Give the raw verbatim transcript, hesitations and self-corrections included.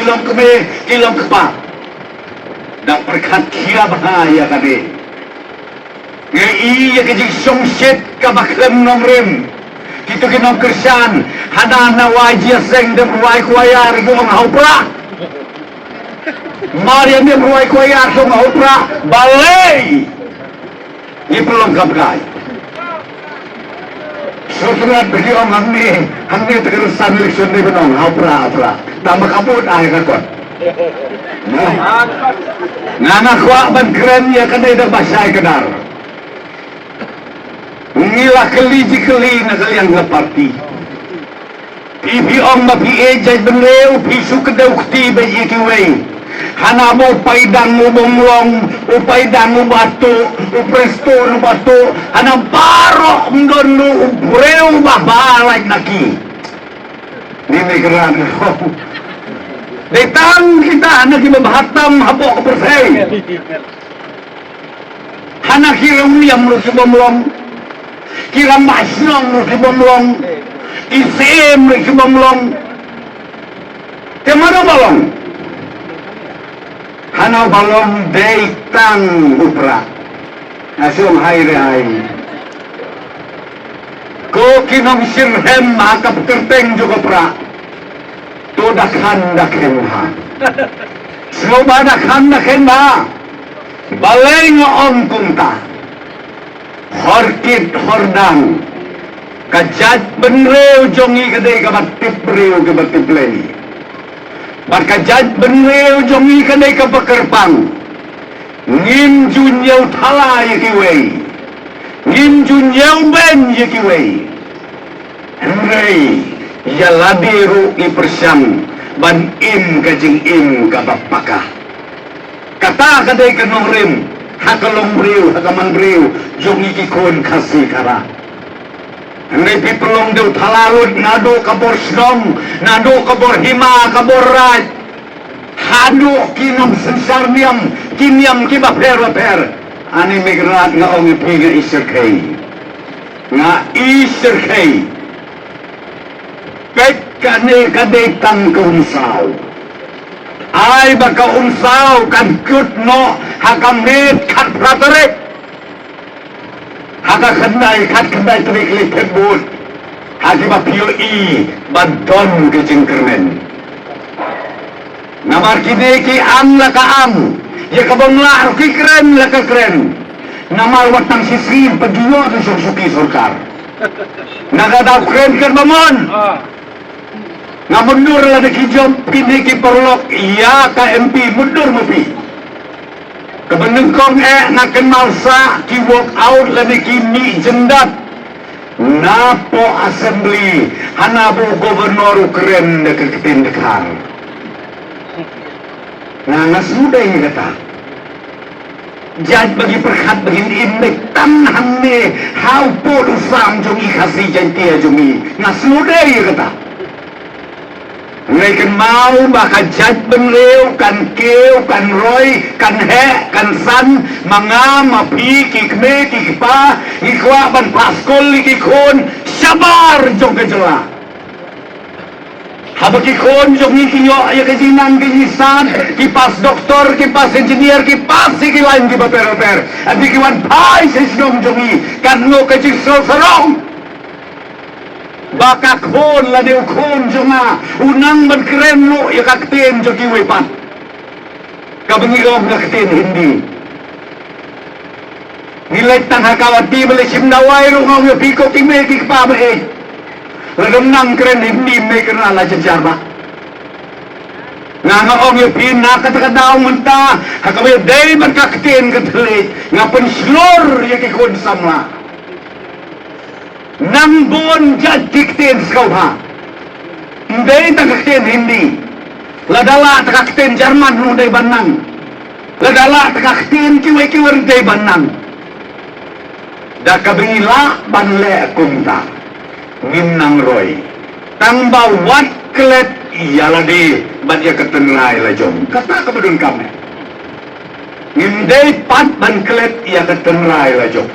long kmie, ki long kpa. Da pyrkhat khia bha ïa kane. Nga i ïa ka jingshongshit kaba khlem nongrim. Kito ki nongkyrshan, hana na wai jia seng dem rwai kwaya ri ong hau pra. Mar ïa dem rwai kwaya song hau pra. Balei. Ngi pynlong kam kai. Sutrat bagi ong hangne, hangne te ka rusan election ni benong, hau pra, hau pra. Tama kabut ai ka kot. Nah. Nga nga kwah ban kren ïa kane da ba shai kdar. Ngi la kylli ji kylli na ka liang ka parti. Phi phi ong ba phi ïeit jaitbynriew, phi shu kdew kti beit ïa kiwei. Hana ba u paidang u bym long, u paidang u ba tuh, u prestone u ba tuh, hana baroh ym don ruh u briew ba ba lait na ki. Ni ni kran. Dei tang kita hana ki ba bha tam hapoh ka pyrthei. Hana ki rangbah shnong ruh ki bym long. Ki rangbah shnong ruh ki bym long. Ki syiem ruh ki bym long. Te mano ba long? Hana ba long dei tang u pra. Nga shu ong hai re hai. Ko ki nongshyrhem ha ka kyrteng jong ka pra. To da khan da khen bha. Sngewbha da khan da khen bha. Balei nga ong kumta. Hor kit hor dang. Ka jaitbynriew jong ngi ka dei kaba tip briew kaba tip lei. Bad ka jaitbynriew jong ngi ka dei kaba kyrpang. Ngim ju ñiew thala ïa kiwei. Ngim ju ñiew beiñ ïa kiwei. Hynrei ïa lade ruh ngi pyrshang ban im ka jingim kaba paka. Kata ka dei ka nongrim ha ka longbriew, ha ka manbriew jong ngi ki khun Khasi Khara. Hynrei phi pynlong dewthala lut naduh ka bor shnong, naduh ka bor hima, ka bor raij. Haduh ki nongsynshar niam, ki niam kiba pher ba pher. Ani Meikrad nga ong ïa phi nga i shyrkhei. Nga i shyrkhei. Peit kane ka dei tang ka umsaw. Ai ba ka umsaw kan kut noh ha ka miet khatphra tarik. Ha ka khyndai, khatkhyndai tarik leit thep vote. Ha kiba phi ïohi ba don ka jingkyrmen. Namar kine ki ang la ka ang. Ïa ka bym lah ruh ki kren la ka kren. Namar wat tang shisien pynjulor ka shong shuki sorkar. Na ka daw kren kan ba mon. Nga mundur lada ki jop kine ki paralok ïa ka M P, mundur ma phi. Kaba nyngkong eh nga kynmaw sa ki walk out lane ki mih jyndat napoh assembly hana ba u governor u kren da ka ktien Dkhar. Nga nga sngewdei ïa kata. Jait ba ngi pyrkhat ba ngin im leit tang hangne ha u pud u sam jong i Khasi Jaiñtia jong i. Nga sngewdei ïa kata. Ngi kynmaw ba ka jaitbynriew kan kiew, kan roi, kan heh, kan san, ma nga ma phi ki kmie ki kpa, ngi kwah ban phah skul ïa ki khun shabar jong ka jylla. Haba ki khun jong ngi ki ïoh ïa ka jingnang ka jingstad, ki pass doktor, ki pass engineer, ki pass ïa ki lain kiba pher pher. Hynrei ki wan phai sha shnong jong ngi, katno ka jingsngew sarong. Ba ka khun lane u khun jong nga u nang ban kren ruh ïa ka ktien jong kiwei pat. Kaba ngi ong ka ktien Hindi. Ngi leit tang ha Guwahati ba leit shim dawai ruh nga ong ïa phi ko ki mei ki kpa ba eh. Lada ym nang kren Hindi mei kren la jynjar ba. Nga nga ong ïa phi na kata ka daw mynta ha kaba ïadei bad ka ktien ka thylliej nga pynshlur ïa ki khun samla. Nang bun jait ki ktien sngewbha. Ym dei tang ka ktien Hindi. Lada lah tang ka ktien German ruh dei ban nang. Lada lah tang ka ktien kiwei kiwei ruh dei ban nang. Da kaba ngi lah ban leh kumta ngim nang roi. Tang ba wat klet ïa lade bad ïa ka tynrai la jong. Kata kaba donkam eh. Ngim dei pat ban klet ïa ka tynrai la jong.